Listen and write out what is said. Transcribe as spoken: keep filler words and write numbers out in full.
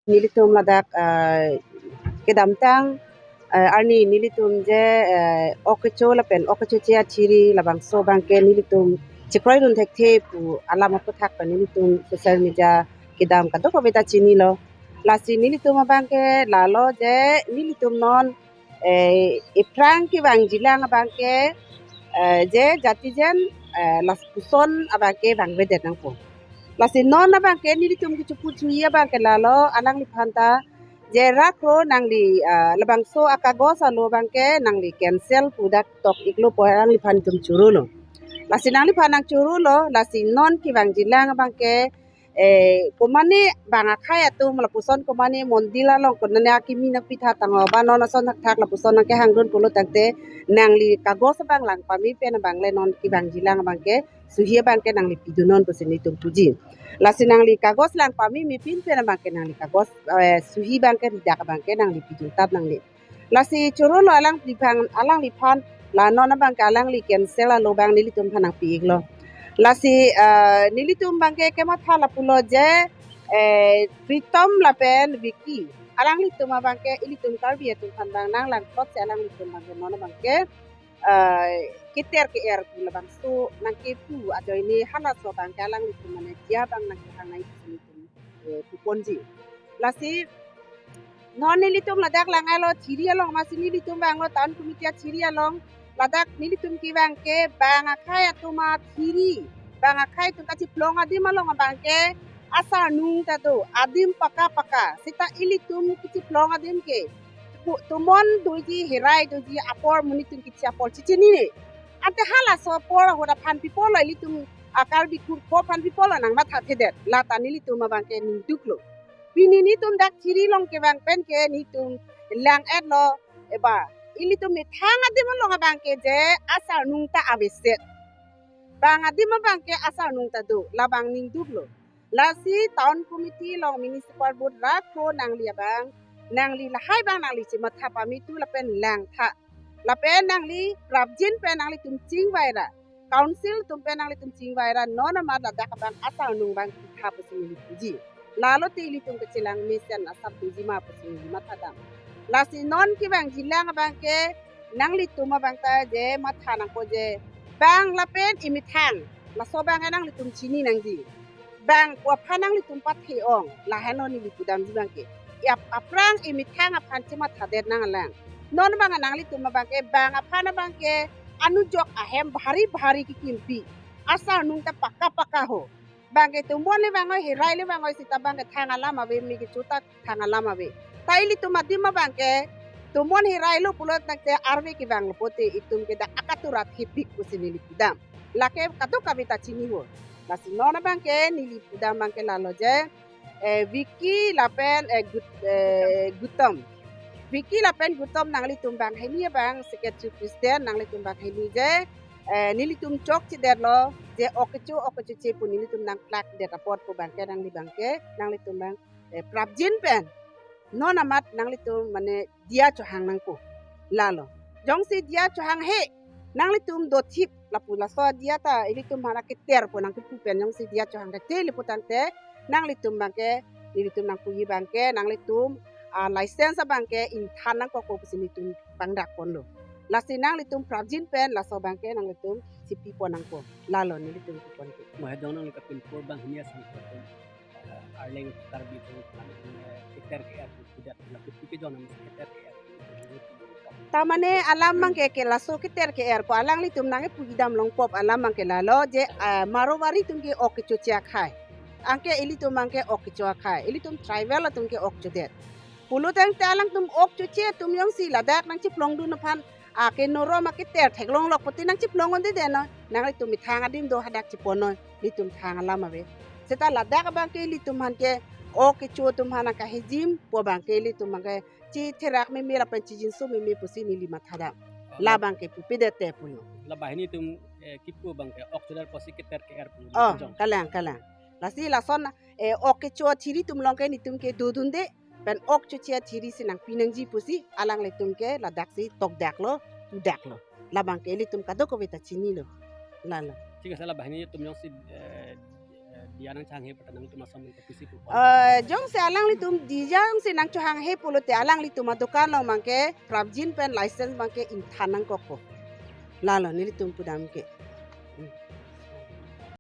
Nelitum ladak, eh, kedamtang, eh, arni nelitum je, eh, ok kecho lapen ok kechoche athiri labangso abangke nelitum chekroidun thekthe pu alam aputhak pen nelitum social media kedam kadokave ta chinilo. Lasi nelitum abangke lalo je nelitum non, eh, ephrang kevangjilang abangke, eh, je jatijen, eh, lapuson abangke vangvedet nangpo. Lasi non abangke nelitum kechepu thuji abangke lalo alangliphan ta je rakro nangli, ah, labangso akagos alo abangke nangli cancel pu dak tok-iklo pu alangliphan tum chorolo. Lasi nangliphan nangchorolo, lasi non kevangjilang abangke, eh, komane bang akhei atum lapuson komane mondir along konane akimi nangpitha tanglo ba non ason thakthak lapuson nangkehangdun pulo tangte nangli kagos abang lang pame pen abang le non kevangjilang abangke suhi abangke nangli pidunnon pusi nelitum puji. Lasi nangli kagos lang pameme pinpen abangke nangli kagos, eh, suhi abangke ridak abangke nangli pidun tap nangli. Lasi chorolo alangliphan, alangliphan la non abangke alangli cancel alo abang nelitumphan nangpi-iklo. Lasi, eh, nelitum abangke kematha lapulo je, eh, Pritom lapen Vicky. Alanglitum abangke ilitum Karbi atumphan abang nanglang thotsi alanglitum abangke non abangke, eh, keter ke-er pu labangso nangkepu ajoine halaso abangke alanglitum mane dia abang nangkehang nai pu nelitum, eh, puponji. Lasi non nelitum ladak lang-etlo thiri along, masi nelitum vanglo town committee athiri along, ladak nelitum kevang ke bang akhei atum athiri, bang akhei atum kacheplong adim along abangke asarnung ta do, adim paka paka. Seta ilitum kacheplong adim ke pu-, tomon doji, herai doji apor monit atum keche apor chechinine. Ante halaso apor ahut aphan pipolo ilitum a Karbi kurkho aphan pipolo nangmathathedet. Lata nelitum abangke ningduklo. Pini nelitum dak thiri along kevang pen ke nelitum lang-etlo, eba ilitum methang adim along abangke je asarnung ta avedet. Bang adim abangke asarnung ta do, labang ningduklo. Lasi town committee along municipal board rakro nangli abang, nangli lahai abang nangli chematha pame thu lapen langtha. Lapen nangli prapjin pen nanglitum chingvaira. Council atum pen nanglitum chingvaira, non amat ladak abang asarnung abang pitha pusi neli puji. Lalo te ilitum kachelang mesen asap doji ma pusi neli mathadam. Lasi non kevangjilang abangke nanglitum abang ta je matha nangpo je bang lapen emethang. Laso abang nanglitum chini nangji. Bang ko aphan nanglitum pathe-ong, lahenlo neli pudamji abangke. Ap-, aphrang emethang aphan chemathadet nanglang. Non abang nanglitum abangke, bang aphan abangke anujok ahem bhari bhari kekimpi. Asarnung ta paka paka ho. Abangke tomon le vangoi, herai le vangoi, seta abangke thang alam ave, me kecho ta thang alam ave. Ta ilitum adim abangke tomon herai lo pulo tangte arve kevanglo pote itum ke dak akatura thepik pusi neli pudam. Lake kadokave ta chini ho. Lasi non abangke neli pudam abangke lalo je, eh, Vicky lapen, eh, Gut-, eh, Gutom. Vicky lapen Gutom nanglitum banghini abang secretary president nanglitum banghini je, eh, nelitum chokchedetlo je ok kecho ok kechoche pu nelitum nangklakdet apot pu abangke nangli abangke nanglitum abang, eh, prapjin pen non amat nanglitum mane dia chohang nangpo. Lalo. Jongsi dia chohanghe, nanglitum dothip lapu laso dia ta ilitum aphan keter pu nangkepu pen jongsi dia chohang ke tele pu tangte, nanglitum abangke, ilitum nangpuji abangke, nanglitum, ah, license abangke ingthan nangkokpo pusi nelitum pangdak ponlo. Lasi nanglitum prapjin pen laso abangke nanglitum chepi pon nangpo. Lalo nelitum pipon ke. Mahedong nangli kapinpur banghini asangho atum, eh, Arleng Karbi atum, eh, keter ke-er pu kudat lapu pike jong nam keter ke-er. Ta mane alam abangke ke laso keter ke-er pu alanglitum nangkepu idam longpop alam abangke lalo je, eh, Marwari atum ke ok kechoche akhei. Anke ilitum abangke ok kecho akhei. Ilitum tribal atum ke ok chodet. Pulo tangte alangtum ok choche atum jongsi ladak nangcheplongdun aphan ake norom aketer theklonglok pote nangcheplong-un-edetnon. Nanglitum methang adim do hadak cheponnon. Ilitum thang alam ave. Seta ladak abangke ilitum aphan ke ok kecho atum aphan nangkahijim pu abangke ilitum abangke chetherak meme lapen chejinso meme pusi neli mathadam. Oh, la abangke pupedet te pulo. La banghini atum, eh, kipu abangke ok chodet pusi keter ke-er pu. Oh, jong. Kalang, kalang. Lasi lason, eh, ok kecho athiri atum along ke nelitum ke dodunde, pen ok choche athiri si nangpi nangji pusi alanglitum ke ladak si tokdaklo, pudaklo. La abangke ilitum kadokave ta chinilo. Lalo. Thik ase, la banghini atum jongsi, eh, eh, dia nangchehanghe pu ta nangtum ason pen kopisi pu. Eh, jongsi alanglitum dia jongsi nangchehanghe pulote alanglitum adukan along abangke prapjin pen license abangke ingthan nangkokpo. Lalo nelitum pudam ke.